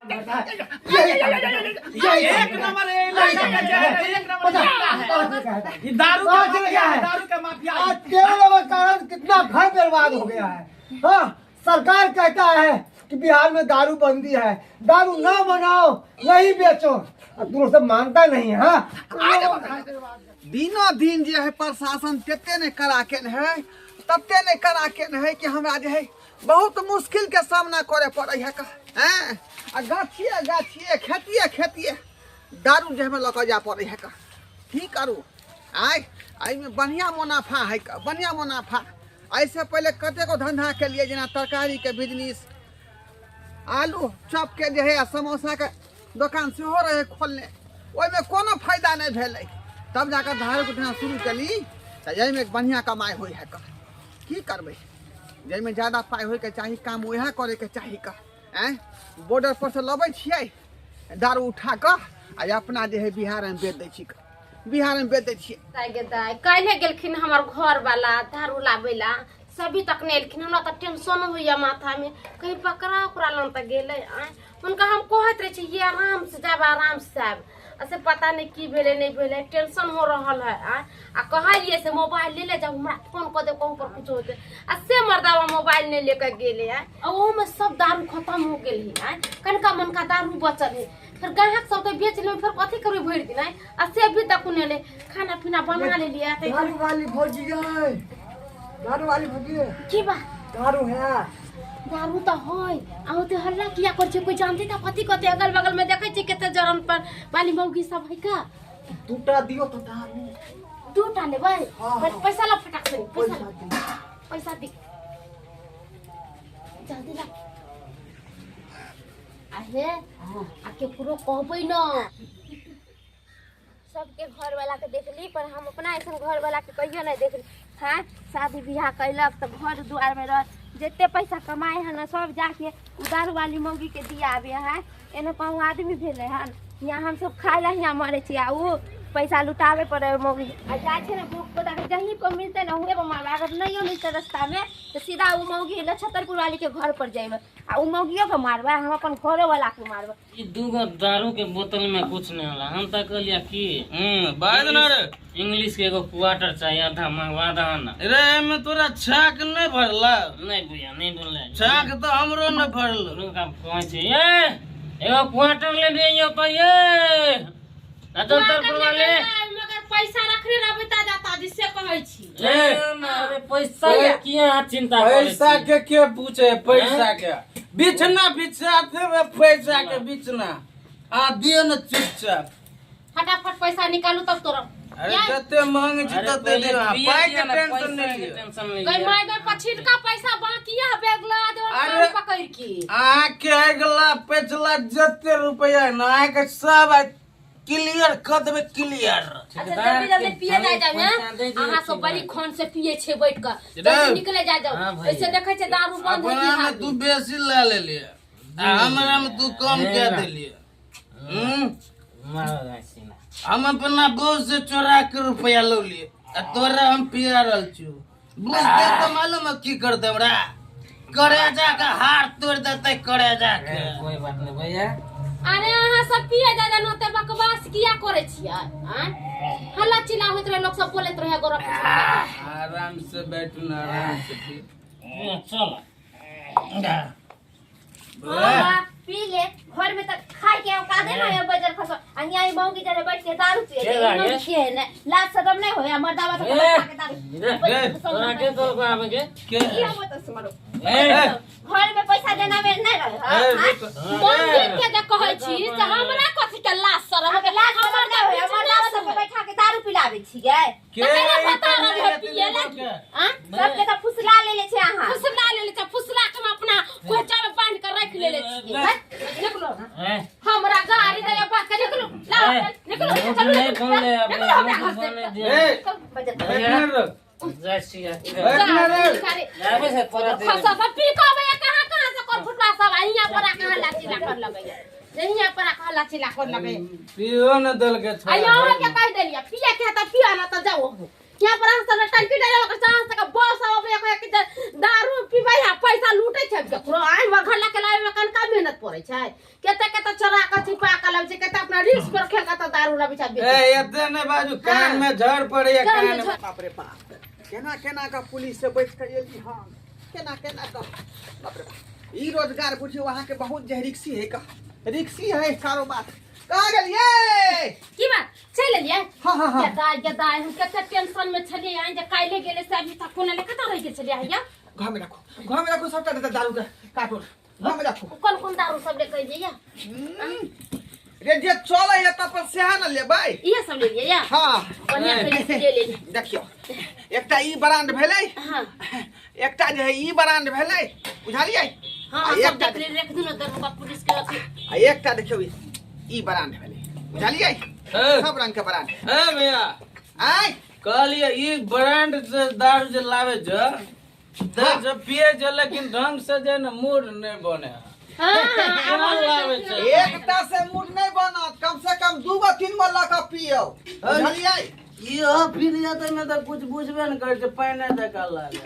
एक नंबर है, एक नंबर है। दारू का, दारू का माफिया। आज तेरे के कारण कितना घर बर्बाद हो गया है। हाँ, सरकार कहता है कि बिहार में दारू बंदी है, दारू ना बनाओ, नहीं बेचो, अब तुम सब मानता नहीं है। हाँ, दिनो दिन जे है प्रशासन तते नहीं करा के है, तते नहीं करा के है कि हमरा जे है बहुत मुश्किल के सामना करे पड़े है का हैं। आ गाछिए गाछिए खेतिए खेतिए दारू जे हमें लऽ जा पड़े है का। की करू, आय एहिमे बढ़िया मुनाफा है का, बढ़िया मुनाफा। एहिसँ पहिले कतेको धंधा के लिए जेना तरकारी के बिजनेस, आलू चॉप के जे है आ समोसा के दोकान सेहो रहे खोलने, ओहिमे कोनो फायदा नहि भेलै। तब जाकर दारू के धंधा शुरू केली तऽ एहिमे बढ़िया कमाइ होइ है का। की करबै, जाहिमे ज्यादा पाइ होइके चाही काम वएह करैके चाही का। आँय, बॉर्डर पर से लबै छियै दारू उठा कऽ आ अपना जे है बिहारमे बेच दै छी, बिहारमे बेच दै छियै। दाइ गे दाइ, काल्हि गेलखिन हमर घर वाला दारू लाबै ला, सभी तक नहि एलखिन। हमरा तऽ टेंशन होइया माथामे, कहीं पकड़ा उकड़ा लन तऽ गेलै। आँय, हुनका हम कहैत रहै छी ये आराम से जायब, आराम से आयब, आ से पता नहि की भेलै नहि भेलै, टेंशन हो रहल है। आँय, आ कहलियै से मोबाइल ले ले जाउ, हमरा फोन कऽ देब कहूँ पर कुछो होतै, आ से मर्दावा मोबाइल नहि लेके गेलै। आँय, आ ओहोमे सब दारू खतम हो गेल है। आँय, कनिका मनका दारू बचल है, फेर ग्राहक सब तऽ बेच लेबै, फेर कथी करबै भरि दिन। आँय, आ से अभी तक नहि एलै, खाना पीना बना लेलियै। तऽ दारू वाली भौजी गए, दारू वाली भौजी की बात? दारू है, दारू तऽ है। आ ओते हल्ला किया करै छै? कोइ जानते तऽ कथी कहते? अगल बगल में देखै छियै कते जरन पर वाली मौगी सब है का। दूटा दियो तो दारू। दूटा लेबै? हाँ। पैसा ला फटाक से, पैसा ला, पैसा दे जल्दी ला। आहे आ केकरो कहबै न। सबके घर वाला के देखली, पर हम अपना ऐसा घर वाला के कहियो नहीं देखली। हाँ, शादी बियाह कैलक तो घर दुआर में रह, जते पैसा कमाए है ना सब जाके उधार वाली मौगी के दिया आबे है। एने कहूँ आदमी भेले हन, यहाँ हम सब खाए ला हियाँ मरे छी, आ उ पैसा लुटावे पड़े मौगी। आ जाइ छै ने भूख पता के जहीं पर मिलते ना हुए पर मारबै, अगर नहीं मिलते रास्ता में तो सीधा उ मौगी नक्षत्रपुर वाली के घर पर जेबै आ उ मौगियो के मारबै, हम अपन घरो वाला के मारबै। ई दूगो दारू के बोतल में कुछ नहीं होला। हम तो कहलिया कि बाज ना रे, इंग्लिश के एगो क्वार्टर चाहिए, आधा मंगवा दहा ना। रे एमे तोरा छाक नहीं भरला? नहीं भैया, नहीं भरला। छाक तो हमरो नहीं भरल। रुक, हम कहै छी ए एगो क्वार्टर ले लियो तो ये नचंतर वाले। मगर पैसा रखने रहबै ताजा ताजी से कहै छी। ए अरे पैसा के किया चिंता करै छी? पैसा के पूछे, पैसा के बिछना बिछाते रे, पैसा के बिछना आ दियो न चुपचाप। फटाफट पैसा निकालू तब तोरा। अरे जते मांगे छी अरे तते पहिले दियो, पिए पाई दियो के ना, टेंशन पैसा नहीं के लियो। टेंशन नहीं गई लियो। माय गई, पछिलका पैसा बाकी है, बैग लगा देबो अरे पकड़ के। अहाँ के अगला पिछला जते रुपया है ना अहाँ के सब आइ क्लियर क देबै, क्लियर। अच्छा जल्दी जल्दी पिए जाय जाओ। हैं, अहाँ सब बड़ी खोन से पिए छे बैठ के, जल्दी निकले जाय जाओ। हाँ भाई। ऐसे देखै छे दारू बंद है अपना में बिहार तू में। बेसी ला लेलिए आ हमरा में तू कम के देलिए। मारो जाइ छी ना। हम अपना बहू से चोरा के रुपया लौलिए आ तोरा हम पिया रहल छियो। बुझते तो मालूम है की कर दे हमरा, करेजा के हार तोड़ देते, करेजा के। कोई बात नहीं भैया। अरे अहाँ सब पिए जा जानो ते बकवास किया करे छियै? आँय, हल्ला चिल्ला होइत रहे, लोग सब बोलैत रहे गोरा। आराम से बैठू ना, आराम से पी। चल हाँ, पी ले, घर में तो खाए के औकात ना है, बजर फसो आ यहाँ मौगी जरे बैठ के दारू पिए के ले, लागे? मौगी के है ना लाज शरम नहीं होया, मर्दावा तो ए, बैठा के दारू रे, तोरा के तो आवे के के की हम तो सुनो ए घर में पैसा देना में नहीं रहे। हाँ, ए, हाँ? रुक। मौगी के जे कहै छी से हमरा कथी के लाज शरम? अहाँके लाज शरम नहीं होया, मर्दावा सबके बैठा के दारू पिलाबै छियै। के तकरा बता रहल है पिए लागी। आँ? सबके तऽ फुसला लेले छै अहाँ। फुसला लेले छै, फुसला के हम अपना खोचा में बांध के रख लेले छियै। निकलो, ए हमरा गाड़ी दे बात के, निकलो, लाओ निकलो, चलू नहीं बोले अब निकलो हमरा घर से। बोले दिया। ए, बजट बैठ ना रे, जाइ छी बैठ ना रे। आबै छै तोरा दे। खसा सब पी के अबैया कहाँ कहाँ से कर फुटवा सब, आ हियाँ पर आके हल्ला चिल्ला कर लगैया, हियाँ पर आके हल्ला चिल्ला कर लगैया। पियो न देलके आ छोरा। यहाँ के कहि देलियै पिए के है तऽ पिया ना तऽ जाओ। यहाँ पर अहाँ सब टंकी डाले ओकर अहाँ सबके बस आबै है कि दारू पीबै है पैसा लूटै छै केकरो आइ हमर घर लऽ के लाबै में कनका मेहनत पड़ै छै केते केते चोरा के छिपा के लाबै छै केते अपना रिस्क पर खेल के दारू लाबै छै ए एते नहि बाजू कान में झड़ पड़ैया कान में कान में झड़- बाप रे बाप केना केना का पुलिस से बच के एली हम केना केना का बाप रे बाप ई रोजगार बुझियो अहाँके बहुत जे रिक्सी है का रिक्सी है कारोबार कहाँ गेलियै की बात चलि एलियै हाँ हाँ हाँ गदाय गदाय हम कते टेंशन में छलियै आइ जे काल्हि गेलै से अभी तक कोनो ले कतऽ रहि गेल छलियै हैया घर में रखो घर में रखो सबटा दारू के कार्टून घर में रखो कोन कोन दारू सब ले के जइया रे जे चलै है तब पर सेहा न लेबै इहे सब ले लियै या हाँ बढ़िया से ले ले देखियौ एकटा ई ब्रांड भेलै हाँ एकटा जे है ई ब्रांड भेलै बुझलियै हाँ आ सब एकटा देख ले रख दिनो दरोगा पुलिस के अथी आ एकटा देखियौ ई ब्रांड भेलै बुझलियै ए, सब रंग के ब्रांड ए भैया आय कहलियै ई ब्रांड जे दारू जे लाबै छ दै छ पिए छ लेकिन ढंग से जे ने मूड नहि बने हाँ केना लाबै छ एकटा से मूड नहि बनत कम से कम दू गो तीन गो लऽ कऽ पियौ बुझलियै इहो पी लिअ तऽ एहिमे तऽ कुछ बुझबे ने करै छै पानि जकाँ लागे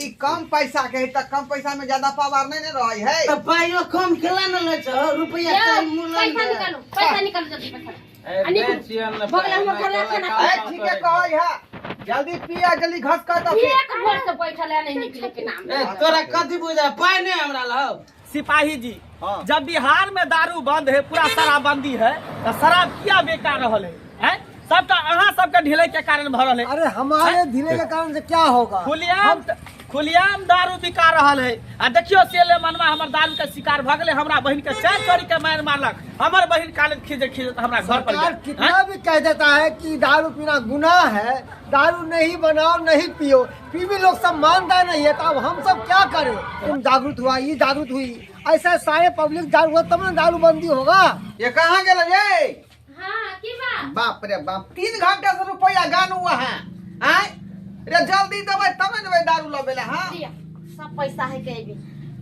ई कम पैसा के है तऽ कम पैसा में ज्यादा पावर नहीं ने रहै है तऽ पाइयो कम केला ने लै छ रुपैआ कम मुलन पैसा निकालू पैसा निकालू जल्दी पैसा ए, आ निकलू। दै छियन ने भऽ गेलै हमर पाइ, घर खाना ए ठीके कहै है जल्दी पिया जल्दी घस कर दो एक भोर से बैठल है नहीं निकले के नाम ए तोरा कथी बुझा पाइ नहि हमरा लग सिपाही जी जब बिहार में दारू बंद है पूरा शराबबंदी है तो शराब किया बेका रहल है हैं? सबटा अहाँ सबके ढिले के कारण भऽ रहल है अरे हमारे धीरे के कारण से क्या होगा खुलेआम खुलेआम दारू बिका रहल है आ देखियो सेले मनवा हमर दारू के शिकार भऽ गेलै हमरा बहिन के चारि चोरी के मारि मारलक हमर बहिन कानैत खींचैत खींचैत हमरा घर पर सरकार गेल। कितना भी कह देता है कि दारू पीना गुनाह है दारू नहीं बनाओ नहीं पियो फिर भी लोग सब मानता नहीं है तो अब हम सब क्या करें तुम जागरूक हुआ ये जागरूक हुई ऐसा सारे पब्लिक जागरूक हुआ तब ना दारू बंदी होगा ये कहाँ गेल रे हाँ की बात बाप रे बाप 3 घंटा से रुपया गान हुआ है आय रे जल्दी देबै तब ने देबै दारू लबे ला हाँ लिअ, सब पैसा है के अभी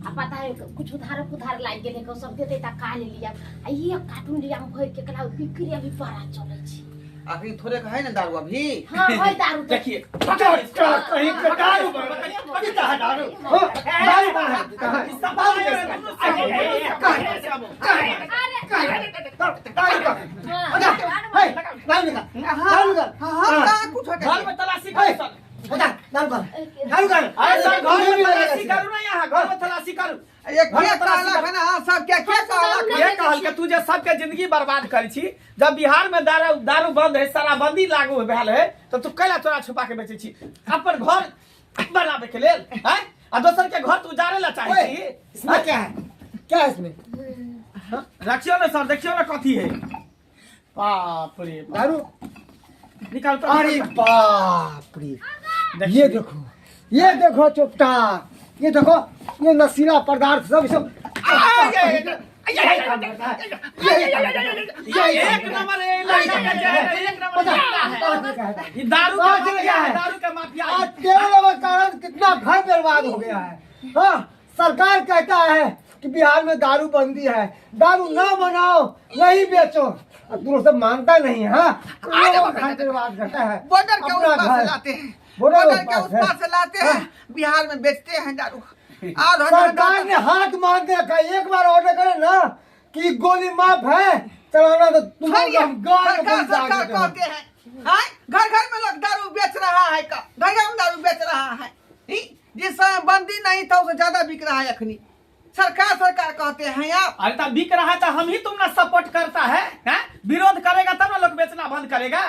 आ पता है कुछ उधार उधार लागि गेलै के सब देतै तऽ काल्हि लिअ आ ई कार्टून लिअ हम भरि के कला बिक्री अभी बड़ा चलै छै अभी थोड़े का है ना दारू अभी हाँ है दारू तो। देखिए कहीं के दारू पीता है दारू हाँ, दारू कहाँ है कहाँ है? दारू कैसे है? दारू कहाँ है? हाँ। अच्छा, हे, दारू निकाल दारू निकाल हाँ हाँ कहाँ कुछ है घर में तलाशी करू सर बता दारू कहाँ है? दारू कहाँ है? अरे सर घर मुझे में भी लगेगा तलाशी सीधा। करू ना यहाँ घर में तलाशी करू ये के कहलक है ना हाँ सब के के कहलक ये कहल के तू जे सबके जिंदगी बर्बाद करै छी जब बिहार में दारू दारू बंद है शराबबंदी लागू भेल है तो तू कैला चोरा छुपा के बेचै छी अपन घर बनाबे के लेल हैं आ दोसर के घर तू उजाड़े ला चाहे ओए, छी इसमें क्या है क्या है इसमें रखियो ना सर देखियो ना कथी है बाप रे बाप। दारू निकाल तो अरे बाप रे ये देखो ये देखो चोपटा ये देखो ये नशीला पदार्थ सब सब यही काम करता है यही काम करता है यही काम एक करता है। नंबर ए लड़का के जे है, एक नंबर पता जिंदा है। कहाँ है? ई दारू कहाँ के चले माफिया गया है है? दारू के माफिया आज है। तेरे लोगों के कारण कितना घर बर्बाद हो गया है हाँ सरकार कहता है कि बिहार में दारू बंदी है दारू ना बनाओ नहीं बेचो और तुम लोग सब मानता नहीं है हाँ तुम लोगों का घर बर्बाद करता है बॉर्डर के अपना उस पार से घर। लाते हैं बॉर्डर बॉर्डर के उस उस पार पार से लाते हैं बिहार में बेचते हैं दारू और सरकार ने हाथ मार के रखा है। एक बार ऑर्डर करे ना कि गोली माफ है चलाना तो तुम छोड़िए, हम गाड़ में सरकार गोली दाग सरकार देते हैं। कहते हैं हाँ? घर घर में लोग दारू बेच रहा है का घर घर में दारू बेच रहा है ही? जिस समय बंदी नहीं था उसे ज्यादा बिक रहा है अखनी सरकार सरकार कहते हैं आप अरे तब बिक रहा है तो हम ही तुम ना सपोर्ट करता है, हैं? विरोध करेगा तब ना लोग बेचना बंद करेगा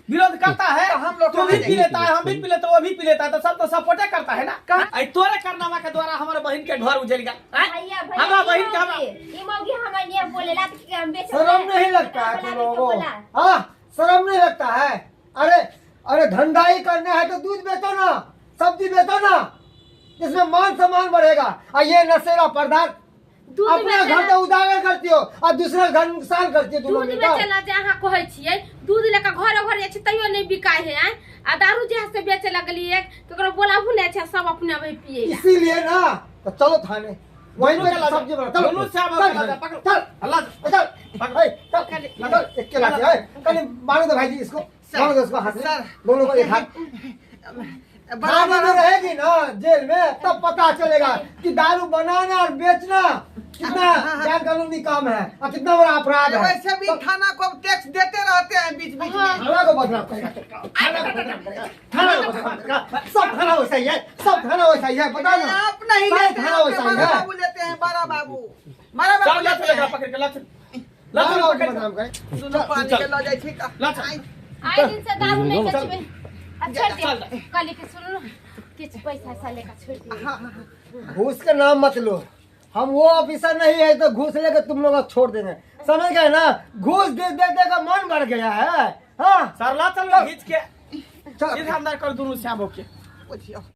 विरोध करता है तो हम लोग तू भी कहाँ पी लेता है हम भी पी लेते वो भी पी लेता है तो सब तो सपोर्टे करता है ना आई तोरे करनामा के द्वारा हमारे बहन के घर उजड़ गया हैं? भैया भैया हमरा ई बहन के हमरा मौगी- ई मौगी हमर लिए बोलेला कि हम बेच शर्म नहीं लगता है तुम लोगों को हाँ शर्म नहीं लगता है अरे अरे धंधा ही करना है तो दूध बेचो ना सब्जी बेचो ना जिसमें मान सम्मान बढ़ेगा और ये नशेला पदार्थ दूध अपना घर बेचेला तो उजागर करती हो और दूसरा घर नुकसान करती हो तुम लोग दूध बेटा। बेचेला जे अहाँ कहै छियै दूध लऽ कऽ घरे घर जाइ छै तैयो नहि बिकाइ है आँय आ दारू जे है से बेचे लगलियै केकरो बोलाबू नहि छै सब अपने अबै पियै ला। इसीलिए ना तो चलो थाने वहीं पे सब्जी बना चलो दोनों से आप चल अल्लाह पकड़ो। चल अल्लाह चल ए, चल चल एक के लाठी है कल मारो दो भाई जी इसको कौन उसको हाथ में? सर। दोनों को एक हाथ बराबर थाने में रहेगी ना जेल में, तब पता चलेगा कि दारू बनाना और बेचना कितना गैर कानूनी काम है और कितना बड़ा अपराध है। वैसे भी थाना को अब टैक्स देते रहते हैं बीच बीच में। थाना को बदनाम करेगा, थाना को बदनाम करेगा, थाना को बदनाम करेगा। सब थाना वैसा ही है, सब थाना वैसा ही है, बता ना। आप नहीं सारे लेते हैं, थाना आपके वैसा ही बड़ा है। बाबू लेते हैं, बड़ा बाबू, बड़ा बाबू चल लेते लथ हैं। पकड़ के लथ लथ थाना को पकड़ के बदनाम करे। दुनू पानी के लऽ जाइ छी तऽ। लऽ चल। आइ, आइ दिन से दारू नहीं बेचबे। आ छोड़ दे, कहली कि सुनू ना, किछु पैसा ऐसा लेकर छोड़ दे। हाँ, हाँ, हाँ। घूस के नाम मत लो, हम वो ऑफिसर नहीं है तो घूस लेके तुम लोग को छोड़ देंगे, समझ गए ना? घूस दे दे दे का मन बढ़ गया है। हाँ सर ला चल खींच के चल। सीधा अंदर कर दुनू श्याम के। बुझियौ।